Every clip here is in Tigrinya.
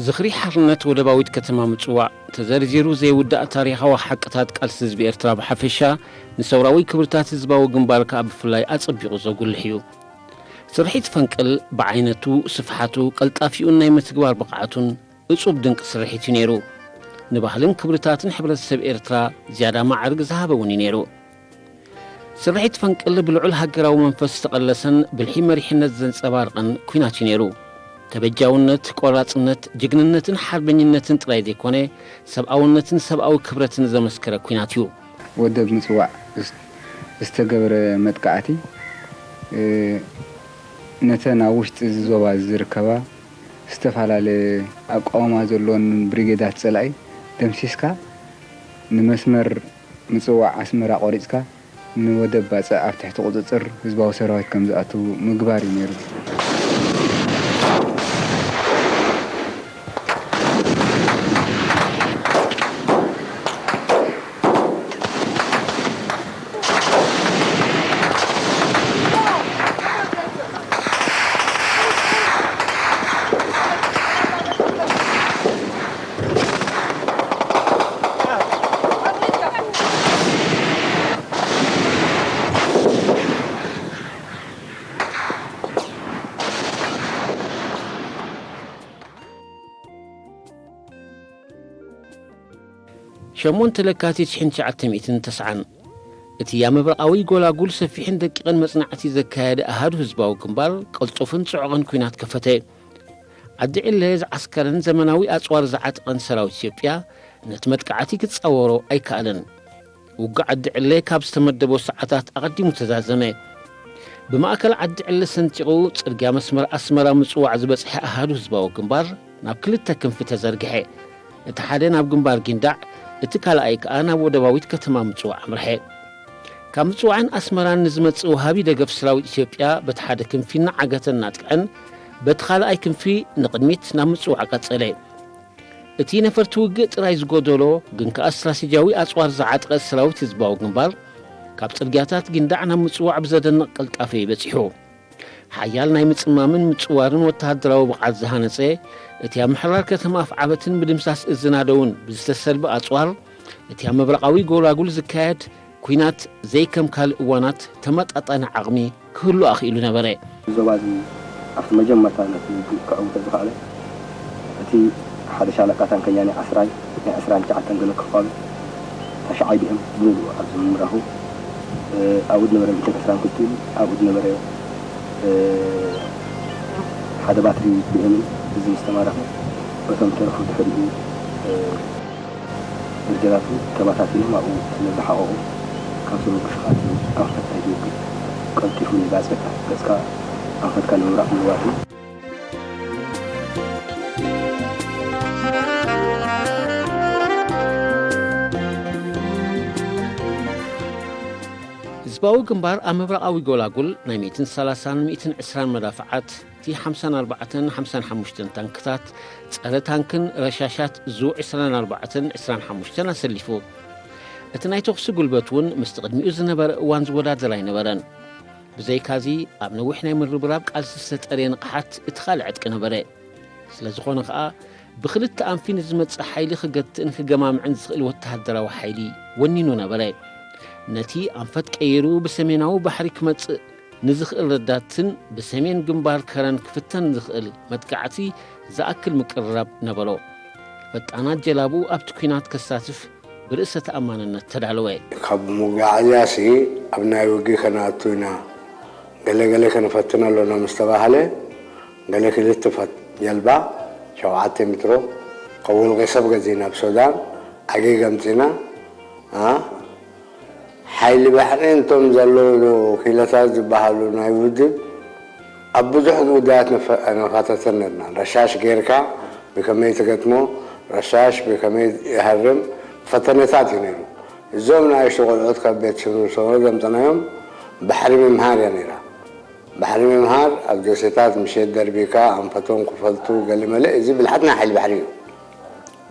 ዝኽሪ ሓርነት ወደባዊት ከተማ ምጽዋዕ፣ ተዘርዚሩ ዘይውዳእ ታሪኻዊ ሓቅታት ቃልሲ ህዝቢ ኤርትራ ብሓፈሻ፣ ንሰውራዊ ክብርታት ህዝባዊ ግንባር ከኣ ብፍላይ ኣጸቢቑ ዘጉልሕ እዩ። ስርሒት ፈንቅል ብዓይነቱ፣ ስፍሓቱ፣ ቀልጣፊኡን ናይ ምትግባር ብቕዓቱን እጹብ ድንቂ ስርሒት እዩ ነይሩ። ንባህልን ክብርታትን ሕብረተሰብ ኤርትራ ዝያዳ ማዕርግ ዝሃበ እውን እዩ ነይሩ። ስርሒት ፈንቅል ብልዑል ሃገራዊ መንፈስ ዝተቐለሰን ብልሒ መሪሕነት ዘንጸባርቕን ኲናት እዩ ነይሩ። ተበጃውነት፣ ቆራጽነት፣ ጅግንነትን ሓርበኝነትን ጥራይ ዘይኮነ፣ ሰብኣውነትን ሰብኣዊ ክብረትን ዘመስከረ ኲናት እዩ። ወደብ ምጽዋዕ ዝተገበረ መጥቃዕቲ፣ እ፣ ነተን ኣብ ውሽጢ እዚ ዞባ ዝርከባ ዝተፈላለየ ኣቃውማ ዘለወን ብሪጌዳት ጸላኢ ደምሲስካ፣ ንመስመር ምጽዋዕ ኣስመራ ቆሪጽካ፣ ንወደብ ባጽዕ ኣብ ትሕቲ ቁጽጽር ህዝባዊ ሰራዊት ከም ዝኣቱ ምግባር እዩ ነይሩ። ሸሞንተ ለካቲት ሽሕን ትሽዓተ ሚእትን ተስዓን፣ እቲ ኣብ ምብራቓዊ ጎላጉል ሰፊሕን ደቂቕን መጽናዕቲ ዘካየደ ኣሃዱ ህዝባዊ ግንባር፣ ቅልጡፍን ጽዑቕን ኲናት ከፈተ። ዓዲ ዕለ ዝዓስከረን ዘመናዊ ኣጽዋር ዝዓጠቐን ሰራዊት ኢትዮጵያ፣ ነቲ መጥቃዕቲ ክጻወሮ ኣይከኣለን። ውግእ ዓዲ ዕለ ካብ ዝተመደቦ ሰዓታት ኣቐዲሙ ተዛዘመ። ብማእከል ዓዲ ዕለ ሰንጢቑ፣ ጽርግያ መስመር ኣስመራ ምጽዋዕ ዝበጽሐ ኣሃዱ ህዝባዊ ግንባር፣ ናብ ክልተ ክንፊ ተዘርግሐ። እቲ ሓደ ናብ ግንባር ጊንዳዕ፣ እቲ ካልኣይ ከኣ ናብ ወደባዊት ከተማ ምጽዋዕ ኣምርሐ። ካብ ምጽዋዕን ኣስመራን ንዝመጽእ ወሃቢ ደገፍ ሰራዊት ኢትዮጵያ በቲ ሓደ ክንፊ እናዓገተ እናጥቅዐን፣ በቲ ካልኣይ ክንፊ ንቕድሚት ናብ ምጽዋዕ ቀጸለ። እቲ ነፈርቲ ውግእ ጥራይ ዝጎደሎ፣ ግን ከኣ ስትራቴጂያዊ ኣጽዋር ዝዓጥቀ ሰራዊት ህዝባዊ ግንባር፣ ካብ ጽርግያታት ጊንዳዕ ናብ ምጽዋዕ ብዘደንቕ ቅልጣፈ እዩ በጺሑ። ሓያል ናይ ምጽማምን ምጽዋርን ወተሃደራዊ ብቕዓት ዝሃነጸ፣ እቲ ኣብ ምሕራር ከተማ ኣፍዓበትን ምድምሳስ እዝናደውን ብዝተሰልበ ኣጽዋር፣ እቲ ኣብ ምብራቓዊ ጎላጉል ዝካየድ ኲናት ዘይከም ካልእ እዋናት ተመጣጣኒ ዓቕሚ ክህሉ ኣኽኢሉ ነበረ። ዞባ እዚ ኣብቲ መጀመርታ ነቲ ውግእ ከዕውቶ ዝኸኣለ፣ እቲ ሓደ ሻለቃ ታንከኛ ናይ ዓስራይ፣ ናይ ዕስራን ትሽዓተን ገለ ክፋሉ ተሽዓይ ቢኤም ብምሉኡ ኣብ ዝምምራኹ፣ እ፣ ኣብኡ ዝነበረ ሚእትን ዕስራን ክልቲኡ ኣብኡ ዝነበረ፣ እ፣ ሓደ ባትሪ ቢኤምን እዚ ምስ ተማረኸ፣ በቶም ተረፉ ድሕሪኡ፣ እ፣ ብርጌዳቱ ተበታቲኖም ኣብኡ ስለ ዝሓቐቑ፣ ካብቶም ምክሽኻት ኣንፈት ናይቲ ውግእ ቀልጢፉ ንባጽዕ ገጽካ ኣንፈትካ ንምብራቕ ምልዋጥን። ህዝባዊ ግንባር ኣብ ምብራቓዊ ጎላጉል ናይ ሚእትን ሰላሳን ሚእትን ዕስራን መዳፍዓት፣ ቲ ሓምሳን ኣርባዕተን ሓምሳን ሓሙሽተን ታንክታት፣ ጸረ ታንክን ረሻሻት ዙ ዕስራን ኣርባዕተን ዕስራን ሓሙሽተን ኣሰሊፉ። እቲ ናይ ተኹሲ ጉልበት እውን ምስቲ ቅድሚኡ ዝነበረ እዋን ዝወዳደር ኣይነበረን። ብዘይካዚ፣ ኣብ ነዊሕ ናይ ምርብራብ ቃልሲ ዝተጠርየ ንቕሓት እቲ ካልእ ዕጥቂ ነበረ። ስለ ዝኾነ ኸኣ፣ ብኽልተ ኣንፊ ንዝመጽእ ሓይሊ ክገትእን ክገማምዕን ዝኽእል ወተሃደራዊ ሓይሊ ወኒኑ ነበረ። ነቲ ኣንፈት ቀይሩ ብሰሜናዊ ባሕሪ ክመጽእ ንዝኽእል ረዳትን ብሰሜን ግንባር ከረን ክፍተን ዝኽእል መጥቃዕቲ ዝኣክል ምቅርራብ ነበሮ። ፈጣናት ጀላቡ ኣብቲ ኲናት ከሳትፍ ብርእሰ ተኣማንነት ተዳለወ። ካብ መጓዓዝያሲ ኣብ ናይ ውግእ ከነኣቱ ኢና፣ ገለ ገለ ከነፈትን ኣሎና ምስ ተባህለ፣ ገለ ክልተ ፈት-፣ ጀልባ ሸውዓተ ሜትሮ ካብ ውልቂ ሰብ ገዚእና፣ ኣብ ሱዳን ዓጊግ ኣምጺና፣ ኣ፣ ሓይሊ ባሕሪ እንቶም ዘለዉ ክኢላታት ዝበሃሉ ናይ ውድብ ኣብ ብዙሕ ጉዳያት ነፈ-፣ ነፋተተን ነርና። ረሻሽ ጌርካ ብከመይ ትገጥሞ፣ ረሻሽ ብከመይ ይሃርም ፈተነታት እዩ ነይሩ። እዞም ንኣሽቱ ቆልዑት ካብ ቤት ትምህርቲ ሰውሮ ዘምጸናዮም ባሕሪ ምምሃር እያ ነይራ። ባሕሪ ምምሃር ኣብ ደሴታት ምሸት ደርቢካ ኣንፈቶም ክፈልጡ ገለመለ፣ እዚ ብልሓት ናይ ሓይሊ ባሕሪ እዩ።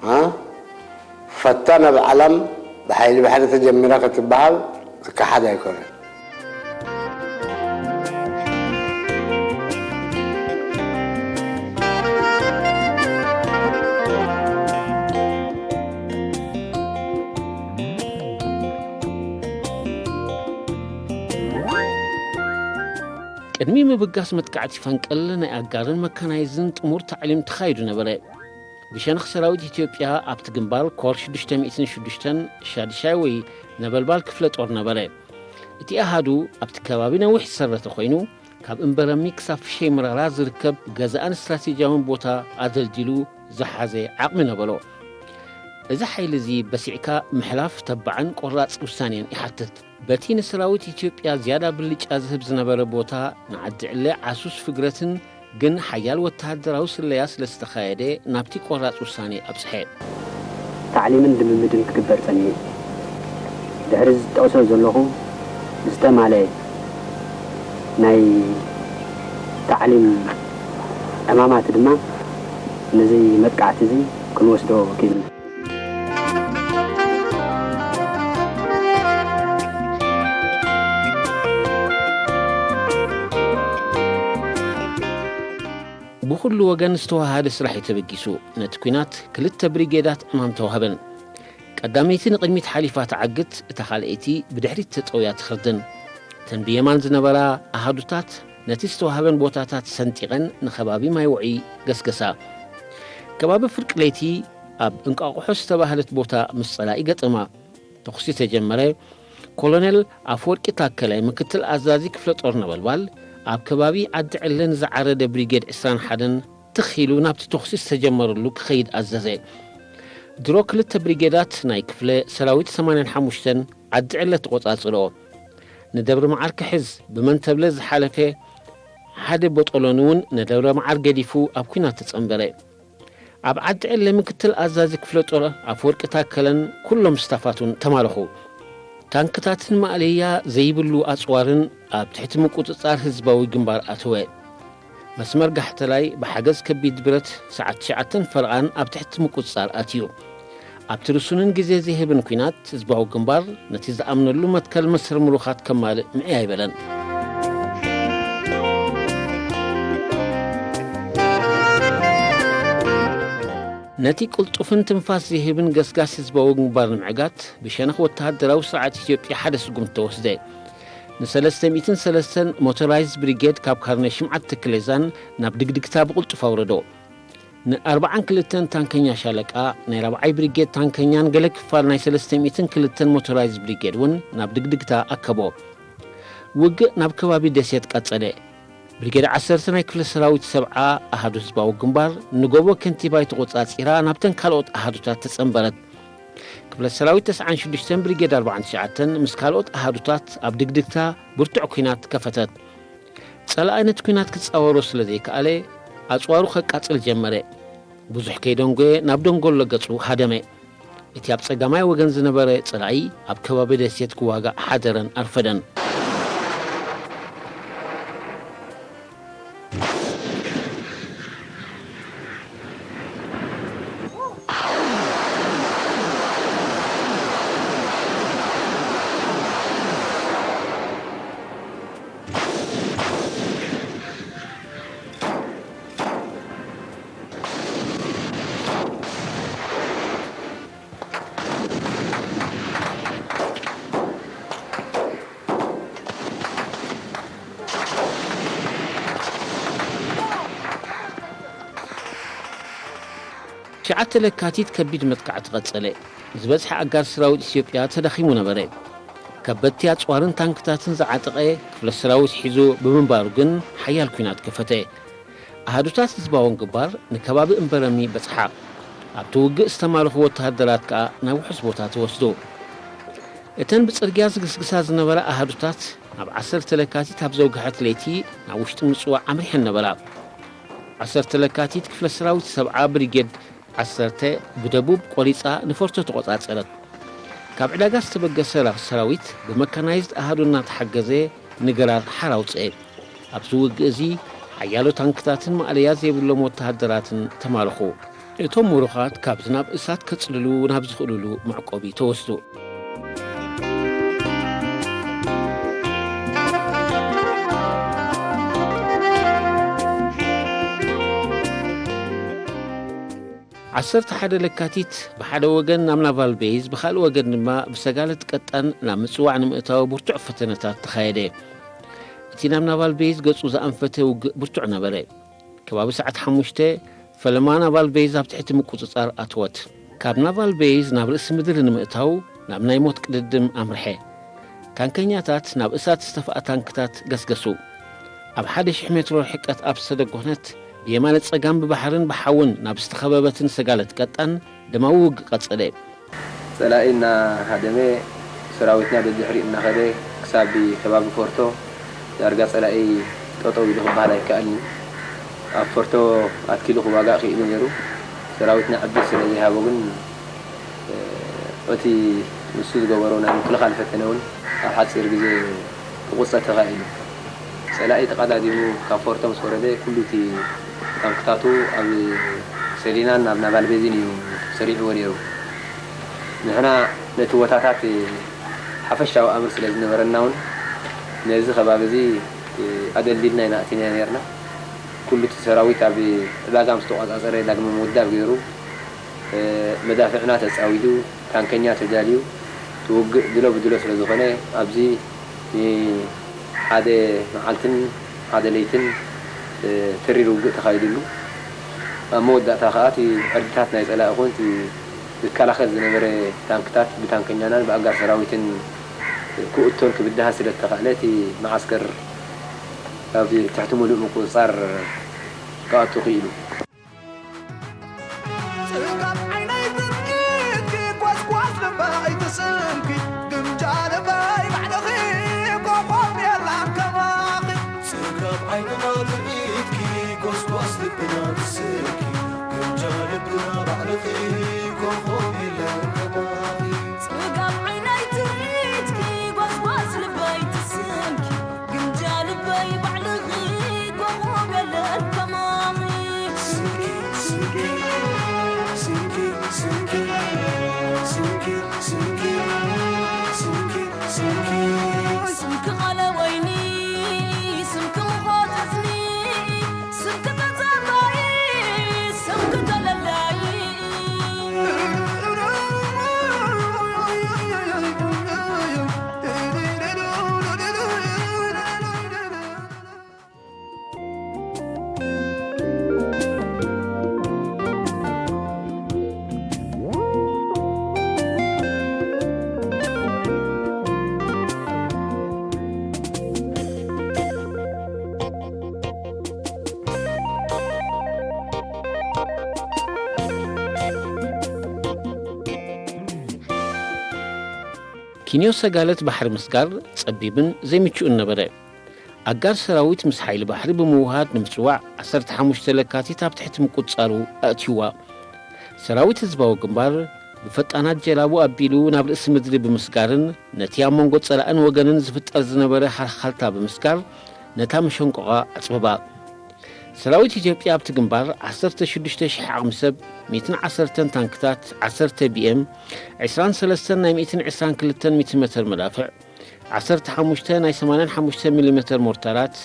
ኣ? ፈታ ናብ ዓለም ብሓይሊ ባሕሪ ተጀሚራ ክትበሃል ዝከሓድ ኣይኮነን። ቅድሚ ምብጋስ መጥቃዕቲ ፈንቅል ናይ ኣጋርን መካናይዝን ጥሙር ታዕሊም ተኻይዱ ነበረ። ብሸነኽ ሰራዊት ኢትዮጵያ ኣብቲ ግንባር ኮር ሽዱሽተ ሚእትን ሽዱሽተን ሻድሻይ ወይ ነበልባል ክፍለ ጦር ነበረ። እቲ ኣሃዱ ኣብቲ ከባቢ ነዊሕ ዝሰረተ ኮይኑ፣ ካብ እምበረሚ ክሳብ ፍሸይ መራራ ዝርከብ ገዛእን ስትራቴጂያውን ቦታ ኣደልዲሉ ዝሓዘ ዓቕሚ ነበሮ። እዚ ሓይሊ እዚ በሲዕካ ምሕላፍ ተባዕን ቆራጽ ውሳኔን ይሓትት። በቲ ንሰራዊት ኢትዮጵያ ዝያዳ ብልጫ ዝህብ ዝነበረ ቦታ፣ ንዓዲ ዕለ ዓሱስ ፍግረትን ግን ሓያል ወተሃደራዊ ስለያ ስለ ዝተኻየደ፣ ናብቲ ቆራጽ ውሳኔ ኣብጽሐ። ታዕሊምን ልምምድን ክግበር ጸኒሑ። ድሕሪ ዝጠቕሶ ዘለኹ ዝተማልአ ናይ ታዕሊም ዕማማት ድማ፣ ነዚ መጥቃዕቲ እዚ ክንወስዶ ክኢልና። ብኹሉ ወገን ዝተወሃደ ስራሕ እዩ ተበጊሱ። ነቲ ኲናት ክልተ ብሪጌዳት ዕማም ተዋህበን። ቀዳመይቲ ንቕድሚት ሓሊፋ ትዓግት፣ እታ ካልኣይቲ ብድሕሪት ተጠውያ ትኽርድን። እተን ብየማን ዝነበራ ኣሃዱታት ነቲ ዝተዋህበን ቦታታት ሰንጢቐን ንኸባቢ ማይ ውዑይ ገስገሳ። ከባቢ ፍርቂ ለይቲ ኣብ እንቋቑሖ ዝተባህለት ቦታ ምስ ጸላኢ ገጠማ። ተኹሲ ተጀመረ። ኮሎኔል ኣፈወርቂ ታከለ፣ ምክትል ኣዛዚ ክፍለ ጦር ነበልባል፣ ኣብ ከባቢ ዓዲ ዕለ ንዝዓረደ ብሪጌድ ዕስራን ሓደን ትኽ ኢሉ ናብቲ ተኹሲ ዝተጀመረሉ ክኸይድ ኣዘዘ። ድሮ ክልተ ብሪጌዳት ናይ ክፍለ ሰራዊት ሰማንያን ሓሙሽተን ዓዲ ዕለ ተቖጻጽርኦ። ንደብረ መዓር ክሕዝ ብመንተብለ ዝሓለፈ ሓደ ቦጦሎኒ እውን ንደብረ መዓር ገዲፉ ኣብ ኲናት ተጸንበረ። ኣብ ዓዲ ዕለ ምክትል ኣዛዚ ክፍለ ጦር ኣፈወርቂ ታከለን ኩሎም ስታፋቱን ተማረኹ። ታንክታትን ማእለያ ዘይብሉ ኣጽዋርን ኣብ ትሕቲ ምቁጽጻር ህዝባዊ ግንባር ኣተወ። መስመር ጋሕተላይ ብሓገዝ ከቢድ ብረት ሰዓት ትሽዓተን ፈረቓን ኣብ ትሕቲ ምቁጽጻር ኣትዩ። ኣብቲ ርሱንን ግዜ ዘይህብን ኲናት፣ ህዝባዊ ግንባር ነቲ ዝኣምነሉ መትከል መስር ምሩኻት ከማልእ ምዕይ ኣይበለን። ነቲ ቅልጡፍን ትንፋስ ዝህብን ገስጋስ ህዝባዊ ግንባር ንምዕጋት፣ ብሸነኽ ወተሃደራዊ ስርዓት ኢትዮጵያ ሓደ ስጉምቲ ተወስደ። ንሰለስተ ሚእትን ሰለስተን ሞቶራይዝድ ብሪጌድ ካብ ካርነ ሽምዓት ተክሌዛን ናብ ድግድግታ ብቕልጡፍ ኣውረዶ። ንኣርብዓን ክልተን ታንከኛ ሻለቃ፣ ናይ ራብዓይ ብሪጌድ ታንከኛን ገለ ክፋል ናይ ሰለስተ ሚእትን ክልተን ሞቶራይዝድ ብሪጌድ እውን ናብ ድግድግታ ኣከቦ። ውግእ ናብ ከባቢ ደሴት ቀጸለ። ብሪጌድ ዓሰርተ ናይ ክፍለ ሰራዊት ሰብዓ ኣሃዱ ህዝባዊ ግንባር ንጎቦ ከንቲባይ ተቖጻጺራ ናብተን ካልኦት ኣሃዱታት ተጸንበረት። ክፍለ ሰራዊት ተስዓን ሽዱሽተን ብሪጌድ ኣርባዓን ትሽዓተን ምስ ካልኦት ኣሃዱታት ኣብ ድግድግታ ብርቱዕ ኲናት ከፈተት። ጸላኢ ነቲ ኲናት ክጻወሮ ስለ ዘይከኣለ፣ ኣጽዋሩ ከቃጽል ጀመረ። ብዙሕ ከይደንጎየ ናብ ደንጎሎ ገጹ ሃደመ። እቲ ኣብ ጸጋማይ ወገን ዝነበረ ጸላኢ ኣብ ከባቢ ደሴት ክዋጋእ ሓደረን ኣርፈደን። ትሽዓተ ለካቲት ከቢድ መጥቃዕቲ ቀጸለ። ዝበዝሐ ኣጋር ሰራዊት ኢትዮጵያ ተዳኺሙ ነበረ። ከበድቲ ኣጽዋርን ታንክታትን ዝዓጠቐ ክፍለ ሰራዊት ሒዙ ብምንባሩ ግን ሓያል ኲናት ከፈተ። ኣሃዱታት ህዝባውን ግንባር ንከባቢ እምበረሚ በጽሓ። ኣብቲ ውግእ ዝተማረኹ ወተሃደራት ከኣ ናብ ውሑስ ቦታ ተወስዱ። እተን ብጽርግያ ዝግስግሳ ዝነበራ ኣሃዱታት ናብ ዓሰርተ ለካቲት ኣብ ዘውግሐት ለይቲ ናብ ውሽጢ ምጽዋዕ ኣምሪሐን ነበራ። ዓሰርተ ለካቲት ክፍለ ሰራዊት ሰብዓ ብሪጌድ ዓሰርተ ብደቡብ ቆሪጻ ንፎርቶ ተቖጻጸረት። ካብ ዕዳጋ ዝተበገሰ ራ-፣ ሰራዊት ብመካናይዝድ ኣሃዱ እናተሓገዘ ንገራር ሓራ ኣውጽአ። ኣብዚ ውግእ እዚ ሓያሎ ታንክታትን ማእለያ ዘይብሎም ወተሃደራትን ተማረኹ። እቶም ምሩኻት ካብዚ ናብ እሳት ከጽልሉ ናብ ዝኽእልሉ መዕቆቢ ተወስዱ። ዓሰርተ ሓደ ለካቲት ብሓደ ወገን ናብ ናቫል ቤዝ፣ ብኻልእ ወገን ድማ ብሰጋለት ቀጣን ናብ ምጽዋዕ ንምእታው ብርቱዕ ፈተነታት ተኻየደ። እቲ ናብ ናቫል ቤዝ ገጹ ዝኣንፈተ ውግእ ብርቱዕ ነበረ። ከባቢ ሰዓት ሓሙሽተ ፈለማ ናቫል ቤዝ ኣብ ትሕቲ ምቁጽጻር ኣተወት። ካብ ናቫል ቤዝ ናብ ርእሲ ምድሪ ንምእታው ናብ ናይ ሞት ቅድድም ኣምርሐ። ታንከኛታት ናብ እሳት ዝተፍኣ ታንክታት ገስገሱ። ኣብ ሓደ ሽሕ ሜትሮ ርሕቀት ኣብ ዝተደጎነት ብየማነ ጸጋም ብባሕርን ብሓውን ናብ ዝተኸበበትን ሰጋለት ቀጣን ደማዊ ውግእ ቀጸለ። ጸላኢ እናሃደመ ሰራዊትና ደድሕሪኡ እናኸደ ክሳብ ከባቢ ፎርቶ ዳርጋ ጸላኢ ጠጠው ኢሉ ክበሃል ኣይከኣልን እዩ። ኣብ ፎርቶ ኣትኪሉ ክዋጋእ ክኢሉ ነይሩ። ሰራዊትና ዕድል ስለ ዘይሃቦ ግን እቲ ንሱ ዝገበሮ ናይ ምክልኻል ፈተነ እውን ኣብ ሓፂር ግዜ ክቑፀር ተኻኢሉ። ፀላኢ ተቐዳዲሙ ካብ ፎርቶ ምስ ወረደ ኩሉ እቲ ታንክታቱ ኣብ ሰሊናን ኣብ ናቫል ቤዝን እዩ ሰሪዕዎ ነይሩ። ንሕና ነቲ ቦታታት ሓፈሻዊ ኣምር ስለ ዝነበረና እውን ነዚ ከባቢ እዚ ኣደልዲልና ኢና ኣቲና ነርና። ኩሉ እቲ ሰራዊት ኣብ ዕዳጋ ምስ ተቋፃፀረ ዳግመ ምውዳብ ገይሩ መዳፍዕና ተፃዊዱ፣ ታንከኛ ተዳልዩ፣ እቲ ውግእ ድሎ ብድሎ ስለ ዝኾነ ኣብዚ ንሓደ መዓልትን ሓደ ለይትን ተሪር ውግእ ተኻይዱሉ። ኣብ መወዳእታ ከዓ እቲ ዕርድታት ናይ ፀላኢ ኹን እቲ ዝከላኸል ዝነበረ ታንክታት ብታንከኛናን ብኣጋር ሰራዊትን ክእቶን ክብድሃ ስለ ዝተኻእለ እቲ መዓስከር ኣብ ትሕቲ ሙሉእ ምቁፅፃር ክኣቱ ክኢሉ። ጽጋብ ዓይነይ ትርኢትኪ ጓስጓስ ልበይ ትስምኪ ግምጃ ልበይ ባዕልኺ ኮኾብ የላን ከማኺ። ጽጋብ ዓይንና ትርኢትኪ ጓስጓስ ልብና ትስምኪ ግምጃ ልብና ባዕልኺ ኮኾብ የለን ከማኺ። ጽጋብ ዓይነይ ትርኢትኪ ጓስጓስ ልበይ ትስምኪ ግምጃ ልበይ ባዕልኺ ኮኾብ የለን ከማኺ። ስምኪ፣ ስምኪ፣ ስምኪ፣ ስምኪ፣ ስምኪ፣ ስምኪ፣ ስምኪ፣ ስምኪ። ስምኪ ቃለ ወይኒ፣ ስምኪ ሙቐት እዝኒ፣ ስምኪ ተጸባዪ፣ ስምኪ ተለላዪ። ኪንዮ ሰጋለት ባሕሪ ምስጋር ጸቢብን ዘይምቹእን ነበረ። ኣጋር ሰራዊት ምስ ሓይሊ ባሕሪ ብምውሃድ ንምጽዋዕ ዓሰርተ ሓሙሽተ ለካቲት ኣብ ትሕቲ ምቁጽጻሩ ኣእትዩዋ። ሰራዊት ህዝባዊ ግንባር ብፈጣናት ጀላቡ ኣቢሉ ናብ ርእሲ ምድሪ ብምስጋርን ነቲ ኣብ መንጎ ጸላእን ወገንን ዝፍጠር ዝነበረ ሃልሃልታ ብምስጋር ነታ መሸንቆቓ ኣጽበባ። ሰራዊት ኢትዮጵያ ኣብቲ ግንባር ዓሰርተ ሽዱሽተ ሽሕ ዓቕሚ ሰብ፣ ሚእትን ዓሰርተን ታንክታት፣ ዓሰርተ ቢ ኤም፣ ዕስራን ሰለስተን ናይ ሚእትን ዕስራን ክልተን ሚሊሜተር መዳፍዕ፣ ዓሰርተ ሓሙሽተ ናይ ሰማንያን ሓሙሽተ ሚሊሜተር ሞርታራት፣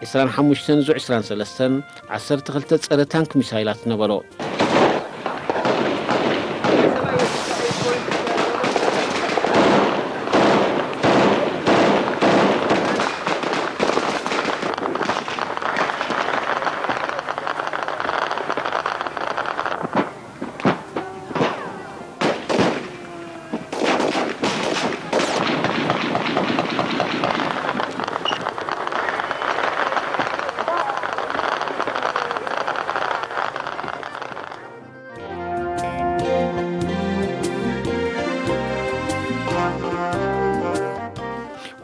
ዕስራን ሓሙሽተን ዙ ዕስራን ሰለስተን፣ ዓሰርተ ክልተ ጸረ ታንክ ሚሳይላት ነበሮ።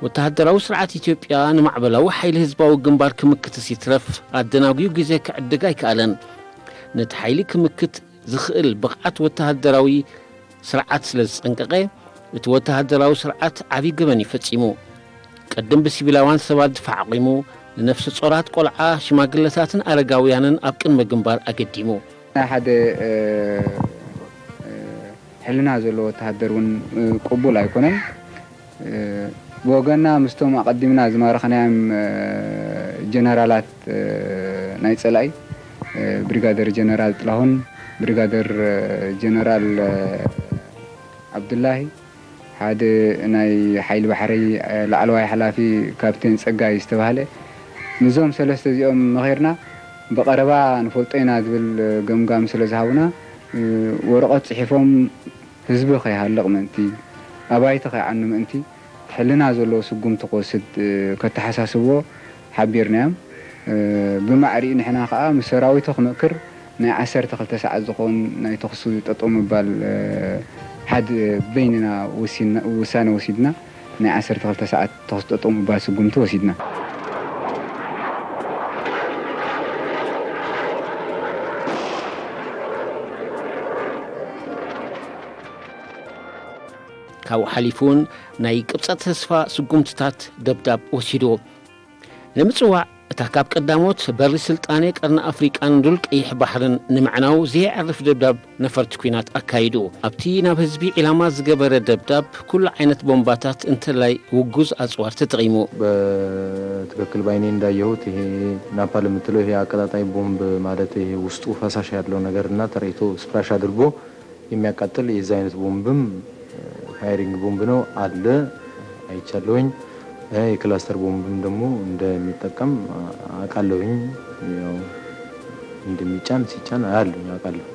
ወተሃደራዊ ስርዓት ኢትዮጵያ ንማዕበላዊ ሓይሊ ህዝባዊ ግንባር ክምክትስ ይትረፍ ኣደናጒዩ ግዜ ክዕድግ ኣይከኣለን። ነቲ ሓይሊ ክምክት ዝኽእል ብቕዓት ወተሃደራዊ ስርዓት ስለ ዝጸንቀቐ፣ እቲ ወተሃደራዊ ስርዓት ዓቢ ገበን እዩ ፈጺሙ። ቅድም ብሲቪላውያን ሰባት ድፋዕ ኣቑሙ፣ ንነፍሰ ጾራት፣ ቆልዓ፣ ሽማግለታትን ኣረጋውያንን ኣብ ቅድመ ግንባር ኣገዲሙ። ናይ ሓደ፣ እ፣ እ፣ ሕልና ዘለዎ ወተሃደር እውን፣ እ፣ ቅቡል ኣይኮነን። እ፣ ብወገንና ምስቶም ኣቐዲምና ዝማረኽናዮም፣ እ፣ ጀነራላት፣ እ፣ ናይ ጸላኢ፣ እ፣ ብሪጋደር ጀነራል ጥላሁን፣ ብሪጋደር፣ እ፣ ጀነራል፣ እ፣ ዓብዱላሂ፣ ሓደ ናይ ሓይሊ ባሕሪ ላዕለዋይ ሓላፊ ካፕቴን ጸጋይ ዝተባህለ፣ ምስዞም ሰለስተ እዚኦም መኺርና ብቐረባ ንፈልጦ ኢና ዝብል ገምጋም ስለ ዝሃቡና፣ ወረቐት ጽሒፎም ህዝቢ ከይሃልቕ ምእንቲ፣ ኣባይቲ ከይዓኑ ምእንቲ፣ ሕልና ዘለዎ ስጉምቲ ክወስድ፣ እ፣ ከተሓሳስብዎ ሓቢርናዮም። እ፣ ብማዕሪኡ ንሕና ከኣ ምስ ሰራዊቱ ክምእክር ናይ ዓሰርተ ክልተ ሰዓት ዝኸውን ናይ ተኹሲ ጠጠው ምባል፣ እ፣ ሓድ በይንና ወሲንና፣ ውሳነ ወሲድና ናይ ዓሰርተ ክልተ ሰዓት ተኹሲ ጠጠው ምባል ስጉምቲ ወሲድና። ካብኡ ሓሊፉ እውን ናይ ቅብጸት ተስፋ ስጉምትታት ደብዳብ ወሲዱ። ንምጽዋዕ እታ ካብ ቀዳሞት በሪ ስልጣኔ ቀርኒ ኣፍሪቃን ሉል ቀይሕ ባሕርን ንምዕናው ዘየዕርፍ ደብዳብ ነፈርቲ ኲናት ኣካይዱ። ኣብቲ ናብ ህዝቢ ዒላማ ዝገበረ ደብዳብ ኩሉ ዓይነት ቦምባታት እንተላይ ውጉዝ ኣጽዋር ተጠቒሙ። በትክክል ባይኔ እንዳየሁት ይሄ ናፓል የምትለው ይሄ አቀጣጣይ ቦምብ ማለት ይሄ ውስጡ ፈሳሽ ያለው ነገር እና ተረጭቶ ስፕላሽ አድርጎ የሚያቃጥል የዛ አይነት ቦምብም ፋይሪንግ ቦምብ ነው አለ አይቻለሁኝ። እ፣ የክላስተር ቦምብም ደግሞ እንደሚጠቀም አውቃለሁኝ። ያው እንደሚጫን ሲጫን አያለሁኝ አውቃለሁ።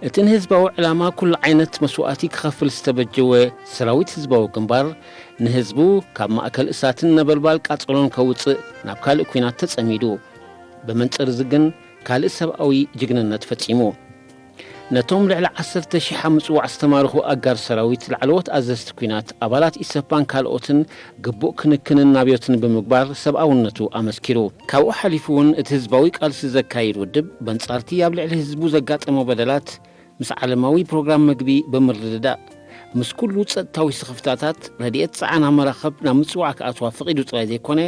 እቲ ንህዝባዊ ዕላማ ኩሉ ዓይነት መስዋእቲ ክኸፍል ዝተበጀወ ሰራዊት ህዝባዊ ግንባር፣ ንህዝቡ ካብ ማእከል እሳትን ነበልባል ቃጸሎን ከውጽእ ናብ ካልእ ኲናት ተጸሚዱ። ብመንጽር እዚ ግን ካልእ ሰብኣዊ ጅግንነት ፈጺሙ። ነቶም ልዕሊ ዓሰርተ ሺሕ ኣብ ምጽዋዕ ዝተማረኹ ኣጋር ሰራዊት፣ ላዕለዎት ኣዘዝቲ ኲናት፣ ኣባላት ኢሰፓን ካልኦትን ግቡእ ክንክንን ናብዮትን ብምግባር ሰብኣውነቱ ኣመስኪሩ። ካብኡ ሓሊፉ እውን እቲ ህዝባዊ ቃልሲ ዘካይድ ውድብ በንጻርቲ ኣብ ልዕሊ ህዝቡ ዘጋጠሞ በደላት ምስ ዓለማዊ ፕሮግራም መግቢ ብምርድዳእ፣ ምስ ኩሉ ጸጥታዊ ስኽፍታታት ረድኤት ጸዓና መራኽብ ናብ ምጽዋዕ ክኣትዋ ፈቒዱ ጥራይ ዘይኮነ፣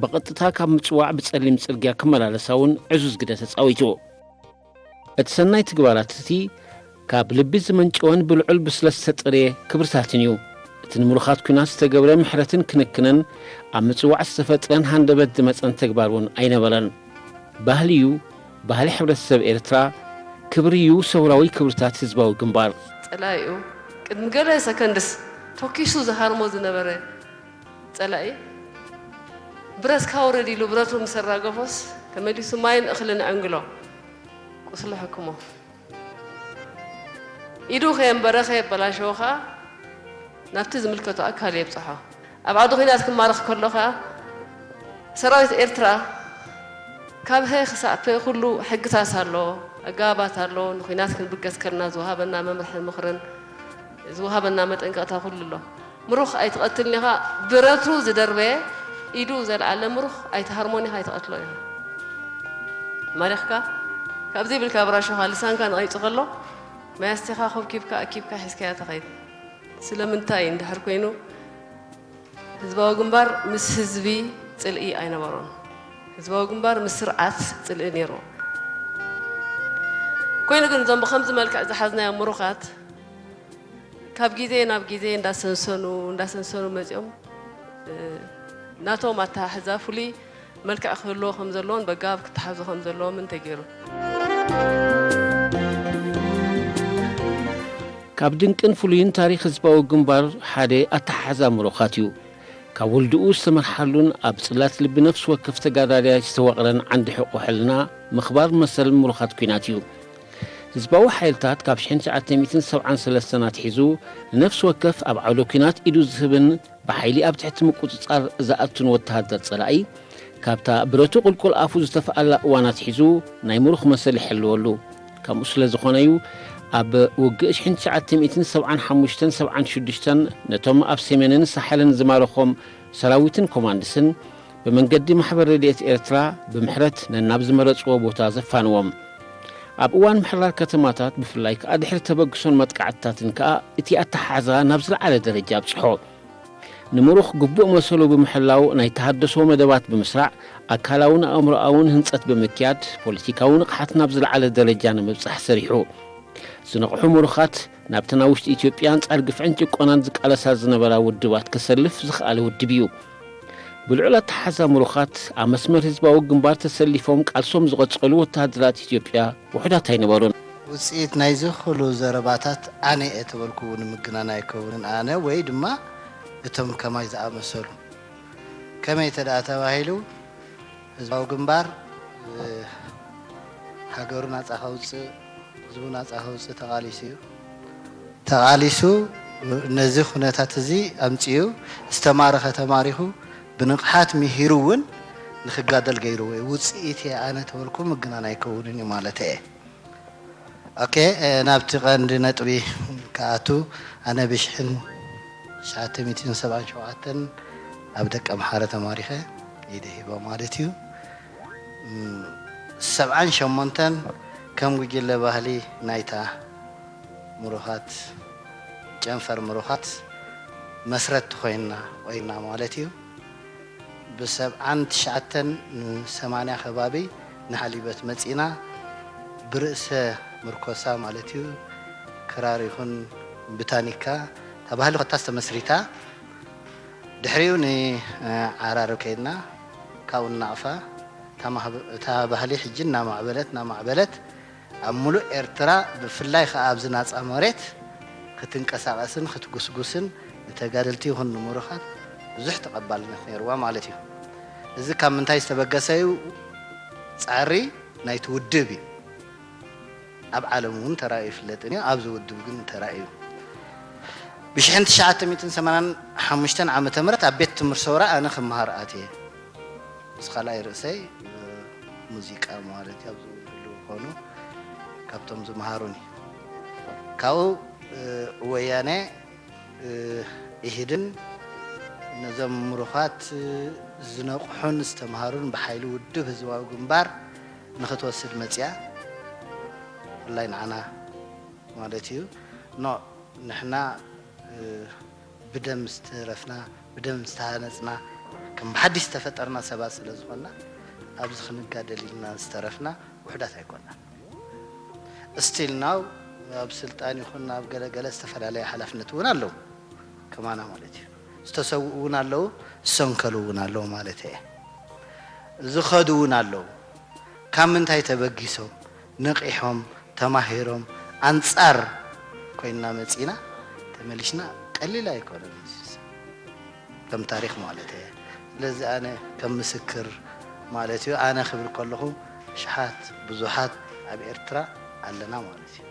ብቐጥታ ካብ ምጽዋዕ ብጸሊም ጽርግያ ክመላለሳ እውን ዕዙዝ ግደ ተጻዊቱ። እቲ ሰናይ ትግባራት እቲ ካብ ልቢ ዝመንጨወን ብልዑል ብስለት ዝተጠርየ ክብርታትን እዩ። እቲ ንምሩኻት ኲናት ዝተገብረ ምሕረትን ክንክንን ኣብ ምጽዋዕ ዝተፈጥረን ሃንደበት ዝመጸን ተግባር እውን ኣይነበረን። ባህሊ እዩ፣ ባህሊ ሕብረተሰብ ኤርትራ፣ ክብሪ እዩ ሰውራዊ ክብርታት ህዝባዊ ግንባር። ጸላኢኡ ቅድሚ ገለ ሰከንድስ ተኪሱ ዝሃርሞ ዝነበረ ጸላኢ ብረት ካውርድ ኢሉ ብረቱ ምስ ኣራገፎስ ተመሊሱ ማይን እኽልን ኣዕንግሎ ቁስሉ ሕክሞ። ኢዱ ከየንበረ ከየበላሸወ ኸኣ ናብቲ ዝምልከቶ ኣካል የብጽሖ። ኣብ ዓውዲ ኲናት ክማረኽ ከሎ ኸኣ ሰራዊት ኤርትራ ካብ ሀ ክሳብ ፐ ኩሉ ሕግታት ኣሎ፣ ኣገባባት ኣሎ። ንኲናት ክንብገስ ከለና ዝወሃበና መምርሕን ምኽርን ዝወሃበና መጠንቀቕታ ኩሉ ኣሎ። ምሩኽ ኣይትቐትልን ኢኻ፣ ብረቱ ዝደርበየ ኢዱ ዘልዓለ ምሩኽ ኣይትሃርሞን ኢኻ፣ ኣይትቐትሎን ኢኻ። ማሪኽካ ካብ ዘይብልካ ብራሾኻ ልሳንካ ንቐይጹ ከሎ ማይ ኣስቲኻ ኮብኪብካ ኣኪብካ ሒዝካያ ትኸይድ። ስለምንታይ እንድሕር ኮይኑ ህዝባዊ ግንባር ምስ ህዝቢ ጽልኢ ኣይነበሮን። ህዝባዊ ግንባር ምስ ስርዓት ጽልኢ ነይርዎ። ኮይኑ ግን እዞም ብኸምዚ መልክዕ ዝሓዝናዮም ምሩኻት ካብ ግዜ ናብ ግዜ እንዳሰንሰኑ እንዳሰንሰኑ መጺኦም፣ እ፣ ናቶም ኣተሓሕዛ ፍሉይ መልክዕ ክህልዎ ከም ዘለዎን በጋብ ክተሓዙ ከም ዘለዎምን ተገይሩ። ካብ ድንቅን ፍሉይን ታሪኽ ህዝባዊ ግንባር ሓደ ኣተሓሕዛ ምሩኻት እዩ። ካብ ውልድኡ ዝተመርሓሉን ኣብ ጽላት ልቢ ነፍሲ ወከፍ ተጋዳላይ ዝተወቕረን ዓንዲ ሕቆ ሕልና ምኽባር መሰል ምሩኻት ኲናት እዩ። ህዝባዊ ሓይልታት ካብ ሽሕን ትሽዓተ ሚእትን ሰብዓን ሰለስተን ኣትሒዙ ንነፍሲ ወከፍ ኣብ ዓውደ ኲናት ኢዱ ዝህብን ብሓይሊ ኣብ ትሕቲ ምቁጽጻር ዝኣቱን ወተሃደር ጸላኢ፣ ካብታ ብረቱ ቁልቁል ኣፉ ዝተፍኣላ እዋን ኣትሒዙ ናይ ምሩኽ መሰል ይሕልወሉ። ከምኡ ስለ ዝኾነ እዩ ኣብ ውግእ ሽሕን ትሽዓተ ሚእትን ሰብዓን ሓሙሽተን ሰብዓን ሽዱሽተን ነቶም ኣብ ሰሜንን ሳሕልን ዝማረኾም ሰራዊትን ኮማንድስን ብመንገዲ ማሕበር ረድኤት ኤርትራ ብምሕረት ነናብ ዝመረጽዎ ቦታ ዘፋንዎም። ኣብ እዋን ምሕራር ከተማታት ብፍላይ ከኣ ድሕሪ ተበግሶን መጥቃዕትታትን ከኣ እቲ ኣተሓሕዛ ናብ ዝለዓለ ደረጃ ኣብጽሖ። ንምሩኽ ግቡእ መሰሉ ብምሕላው ናይ ተሃድሶ መደባት ብምስራዕ ኣካላውን ኣእምሮኣውን ህንጸት ብምክያድ ፖለቲካዊ ንቕሓት ናብ ዝለዓለ ደረጃ ንምብጻሕ ሰሪሑ። ዝነቕሑ ምሩኻት ናብተን ኣብ ውሽጢ ኢትዮጵያ ኣንጻር ግፍዕን ጭቆናን ዝቃለሳ ዝነበራ ውድባት ከሰልፍ ዝኸኣለ ውድብ እዩ። ብልዑል ኣተሓዛ ምሩኻት ኣብ መስመር ህዝባዊ ግንባር ተሰሊፎም ቃልሶም ዝቐጸሉ ወተሃደራት ኢትዮጵያ ውሑዳት ኣይነበሩን። ውጽኢት ናይዚ ኩሉ ዘረባታት ኣነ እየ ተበልኩ እውን ምግናን ኣይከውንን። ኣነ ወይ ድማ እቶም ከማይ ዝኣመሰሉ። ከመይ እንተ ደኣ ተባሂሉ ህዝባዊ ግንባር፣ እ፣ ሃገሩ ናጻ ከውጽእ፣ ህዝቡ ናጻ ከውጽእ ተቓሊሱ እዩ። ተቓሊሱ ነዚ ኩነታት እዚ ኣምጺኡ፣ ዝተማረኸ ተማሪኹ፣ ብንቕሓት ምሂሩ እውን ንኽጋደል ገይርዎ እዩ። ውጽኢት እየ ኣነ ተበልኩ ምግናን ኣይከውንን እዩ ማለት እየ። ኦኬ፣ እ፣ ናብቲ ቀንዲ ነጥቢ ክኣቱ፣ ኣነ ብሽሕን ትሽዓተ ሚእትን ሰብዓን ሸውዓተን ኣብ ደቀ ምሓረ ተማሪኸ፣ ኢደ ሂበ ማለት እዩ። እም፣ ሰብዓን ሸሞንተን ከም ጉጅለ ባህሊ ናይታ ምሩኻት፣ ጨንፈር ምሩኻት መስረቲ ኮይንና፣ ኮይንና ማለት እዩ። ብሰብዓን ትሽዓተን ንሰማንያ ከባቢ ንሓሊበት መጺና፣ ብርእሰ ምርኮሳ ማለት እዩ፣ ክራር ይኹን ብታኒካ፣ እታ ባህሊ ኮታስ ተመስሪታ። ድሕሪኡ ንዓራርብ ከይድና፣ ካብኡ ንናቕፋ፣ እታ ማህበ-፣ እታ ባህሊ ሕጂ እናማዕበለት፣ እናማዕበለት፣ ኣብ ሙሉእ ኤርትራ ብፍላይ ከኣ ኣብዚ ናጻ መሬት ክትንቀሳቐስን ክትጉስጉስን ንተጋደልቲ ይኹን ንምሩኻት ብዙሕ ተቐባልነት ነይርዋ ማለት እዩ። እዚ ካብ ምንታይ ዝተበገሰ እዩ? ጻዕሪ ናይቲ ውድብ እዩ። ኣብ ዓለም እውን ተራእዩ ይፍለጥን እዩ፣ ኣብዚ ውድብ ግን ተራእዩ። ብሽሕን ትሽዓተ ሚእትን ሰማንያን ሓሙሽተን ዓመተ ምህረት ኣብ ቤት ትምህርቲ ሰውራ ኣነ ክመሃር ኣትየ። ምስ ካልኣይ ርእሰይ፣ እ፣ ሙዚቃ ማለት እዩ፣ ኣብዚ እውን ህልው ዝኾኑ ካብቶም ዝመሃሩኒ። ካብኡ፣ እ፣ ወያነ፣ እ፣ ኢህድን ነዞም ምሩኻት፣ እ፣ ዝነቕሑን ዝተምሃሩን ብሓይሊ ውድብ ህዝባዊ ግንባር ንኽትወስድ መጽያ። ብፍላይ ንዓና ማለት እዩ። ኖ፣ ንሕና፣ እ፣ ብደም ዝተረፍና፣ ብደም ዝተሃነጽና፣ ከም ብሓድሽ ዝተፈጠርና ሰባት ስለ ዝኾንና፣ ኣብዚ ክንጋደል ኢልና ዝተረፍና ውሑዳት ኣይኮናን። ስቲል ናው ኣብ ስልጣን ይኹን ኣብ ገለገለ ዝተፈላለየ ሓላፍነት እውን ኣለዉ፣ ከማና ማለት እዩ። ዝተሰውኡ እውን ኣለዉ፣ ዝሰንከሉ እውን ኣለዉ ማለት እየ። ዝኸዱ እውን ኣለዉ። ካብ ምንታይ ተበጊሶም፣ ነቒሖም፣ ተማሂሮም፣ ኣንጻር ኮይንና መጺና፣ ተመሊስና፣ ቀሊል ኣይኮነን። ከም ታሪኽ ማለት እየ። ስለዚ ኣነ ከም ምስክር ማለት እዩ፣ ኣነ ክብል ከለኹ፣ ሽሓት ብዙሓት ኣብ ኤርትራ ኣለና ማለት እዩ።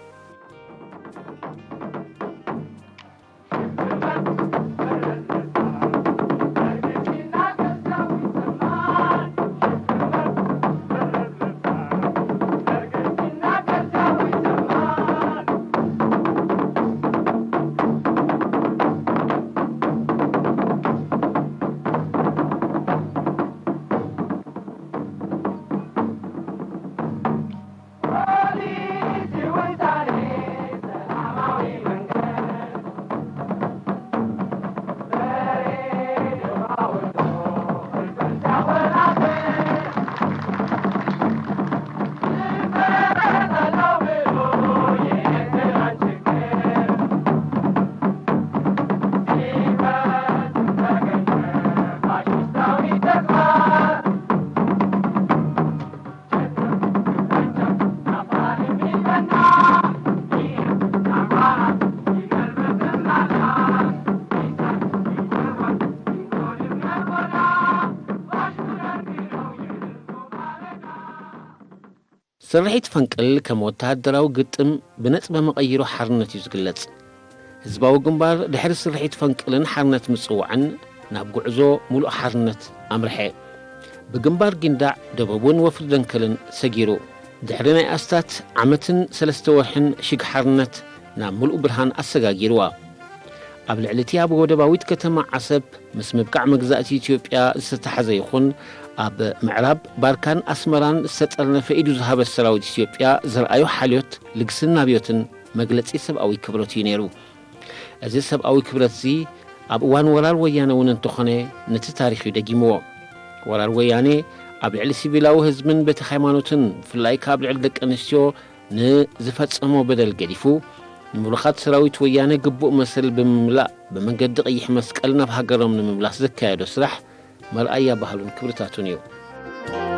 ስርሒት ፈንቅል ከም ወተሃደራዊ ግጥም ብነጥበ መቐይሮ ሓርነት እዩ ዝግለጽ። ህዝባዊ ግንባር ድሕሪ ስርሒት ፈንቅልን ሓርነት ምጽዋዕን ናብ ጉዕዞ ሙሉእ ሓርነት ኣምርሐ። ብግንባር ጊንዳዕ፣ ደበቡን ወፍሪ ደንከልን ሰጊሩ። ድሕሪ ናይ ኣስታት ዓመትን ሰለስተ ወርሕን ሽግ ሓርነት ናብ ምሉእ ብርሃን ኣሰጋጊርዋ። ኣብ ልዕሊ እቲ ኣብ ወደባዊት ከተማ ዓሰብ ምስ ምብቃዕ መግዛእቲ ኢትዮጵያ ዝተታሕዘ ይኹን፣ ኣብ ምዕራብ ባርካን ኣስመራን ዝተጠርነፈ ኢዱ ዝሃበ ሰራዊት ኢትዮጵያ ዘርኣዮ ሓልዮት፣ ልግስን ናብዮትን መግለጺ ሰብኣዊ ክብረት እዩ ነይሩ። እዚ ሰብኣዊ ክብረት እዚ ኣብ እዋን ወራር ወያነ እውን እንተኾነ ነቲ ታሪኽ እዩ ደጊምዎ። ወራር ወያነ ኣብ ልዕሊ ሲቪላዊ ህዝብን ቤተ ሃይማኖትን፣ ብፍላይ ከኣ ኣብ ልዕሊ ደቂ ኣንስትዮ ንዝፈጸሞ በደል ገዲፉ፣ ንምሩኻት ሰራዊት ወያነ ግቡእ መሰል ብምምላእ፣ ብመንገዲ ቀይሕ መስቀል ናብ ሃገሮም ንምምላስ ዘካየዶ ስራሕ መርኣያ ባህሉን ክብርታቱን እዩ።